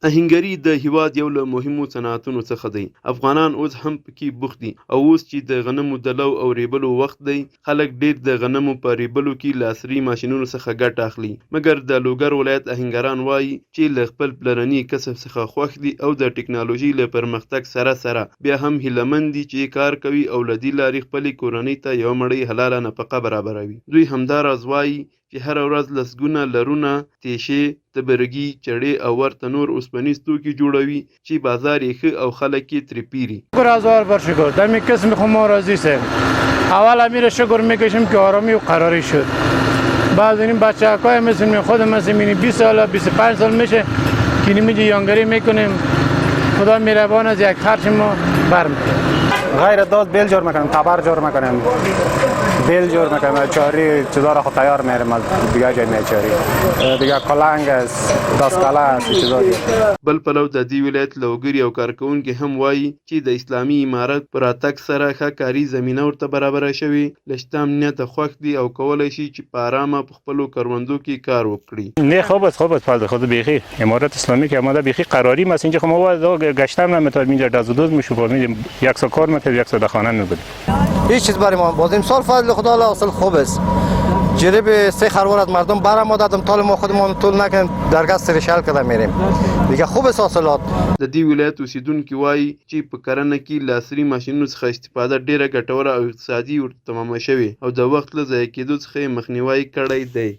اهنګري د هېواد یو له مهمو صنعتونو څخه دی. افغانان اوس هم پکې بوخت دي او اوس چې د غنمو د لو او ریبلو وخت دی، خلک ډېر د غنمو په ریبلو کې له عصري ماشینونو څخه ګټه اخلي. مګر د لوګر ولایت اهنګران وايي چې له خپل پلرني کسب څخه خوښ دي او د ټکنالوژۍ له پرمختګ سره سره بیا هم هیله من دي چې کار کوي او له دې لارې خپلې کورنۍ ته یوه مړۍ حلاله نفقه برابروي. دوی همداراز وايي چې هره ورځ لسګونه لرونه، تېشې، تبرګي، چړې او ورته نور اوسپنیز توکي جوړوي چې بازار یې ښه او خلک یې ترې پېري. شکر هزار بار شکر دمی قسم خو ما راضی سیم اول امیر شکر میکشیم که آرامی و قراری شد بعد این بچه های مثل می خود مثل می 20 سال 25 سال میشه که نیمه یانگری میکنیم خدا مهربان از یک خرچ ما برمی‌داره. غیر داد بیل جور میکنیم، تبر جور میکنیم، بیل جور میکنیم، چاری چیزا را خود تیار میریم از دیگه جای میچاری، دیگه کلنگ است، دستکله است، چیزا دیگه. بل پلو د دې ولایت لوګري او کارکوونکي هم وايي چې د اسلامي امارت په راتګ سره ښه کاري زمینه ورته برابره شوې، له شته امنیته خوښ دي او کولی شي چې په ارامه په خپلو کروندو کې کار وکړي. نه خوب است، خوب است، فضل خدا بیخی امارت اسلامی که آمده بیخی قراری است. اینجا خب ما گشتم نمیتونیم، اینجا دز و دوز میشو، یک سا کار میکرد، یک سا در خانه میبود. هیچ چیز برای ما باز امسال فضل خدا حاصل خوب است. جریب 3 خروار از مردم برم دادم تال ما خودمون طول نکنیم درگاه سرشل کده میریم دیگه خوب است حاصلات. د دې ولایت اوسېدونکي وايي چې په کرنه کې له عصري ماشینونو څخه استفاده ډېره ګټوره او اقتصادي ورته تمامه شوې او د وخت له ضایع کېدو څخه یې مخنیوی کړی دی.